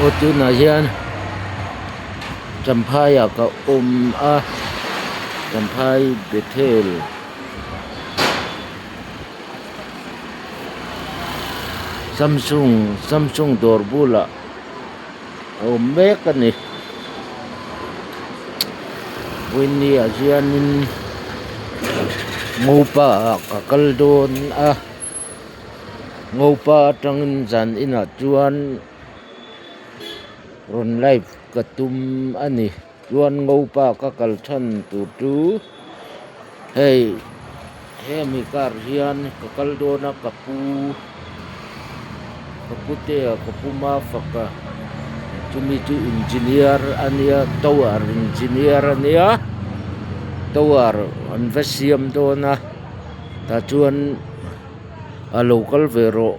Aw tunah hian Champhai ah ka awm a Champhai Bethel Samsung Samsung dawr bulah a awm mek a ni vawiin ah hianin Ngopa ah ka kal dawn a. Ngopa atangin zan inah chuan rawn live ka tum a ni chuan Ngopa ka kal chhan tur chu hei hemi car hian ka kal dawn a ka pu ka pu te a ka pu mafak a chumi chu engineer a nia tower engineer a nia tower an va siam dawn a tah chuan. A lo kal ve rawh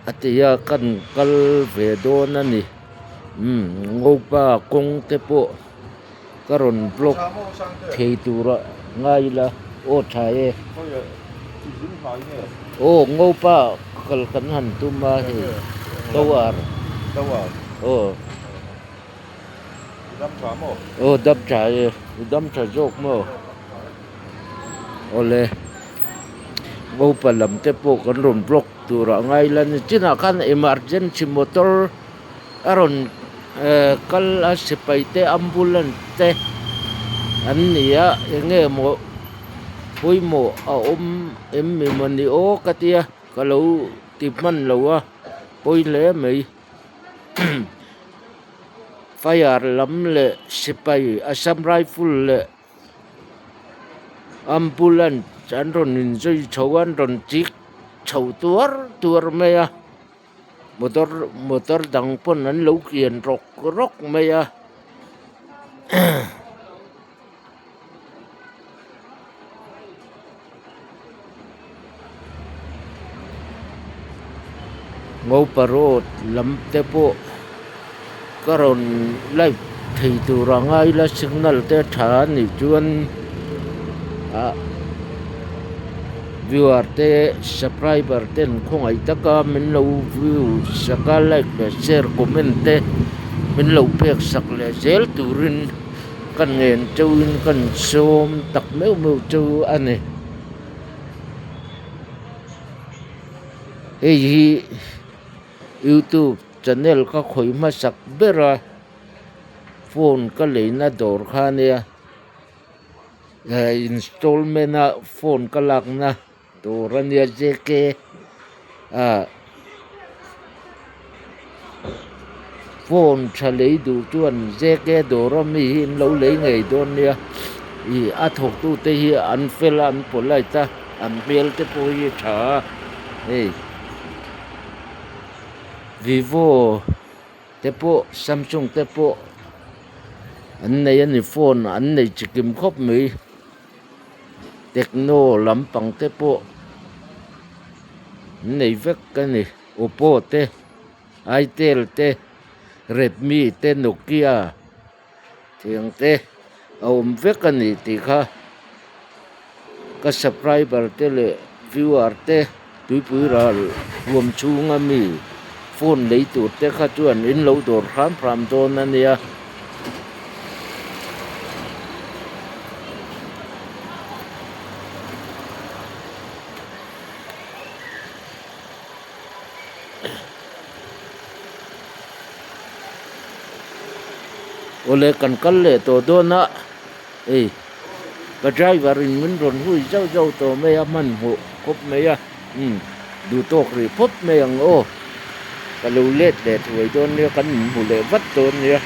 a ti a kan kal ve dawn a ni umm ngopa kawng te pawh ka rawn block thei tura ngai ila aw tha e aw ngopa kal kan han tum a hei tower aw aw dam tha e dam tha zawk maw. Awle Ngopa lam te pawh kan rawn block tur ah ngai la ni chinah khan emergency motor a rawn eh kal a sipai te ambulance te an ni a eng nge maw pawimawh a awm em mi mawni aw ka tia ka lo ti hman lo a pawi hle mai. Fire lam leh sipai Assam rifle leh. Ambulance an rawn inzui chho a an rawn chik chho tuar tuar mai a motor motor dang pawn an lo kian rawk rawk mai a. Ngopa road lam te pawh ka rawn live thei tur a ngai la signal te a tha a nih chuan ah viewer te subscriber ten khawngaih taka min lo view sak a like leh share comment te min lo pek sak leh zel turin. Ka ngen teuhin ka insawm tak meuh meuh teuh a ni. Hei hi youtube channel ka khawih hmasak ber a phone ka leina dawr kha a nia installment a phone ka lakna dawr a nia J K ah phone tha lei duh chuan J K dawr a mi hi an lo lei ngei dawn nia ih a thawk tu te hi an fel a an polite a an hmel te pawh hi a tha a hei vivo te pawh samsung te pawh an nei a ni phone an nei chikim khawp mai. Techno lampang te pawh an nei vek a ni Oppo te Itel te Redmi te Nokia tiang te a awm vek a ni tih kha ka subscriber te leh viewer te tuipui ral huam chhunga mi phone lei tur te kha chuan in lo dawr hram hram dawn a nia. Awle kan kal leh tawh dawn a hei ka driver in min rawn hui zauh zauh tawh mai a hmanhmawh khawp mai a umm duh tawk rih phawt mai ang aw ka lo let leh thuai dawn nia kan inhmu leh vat dawn nia.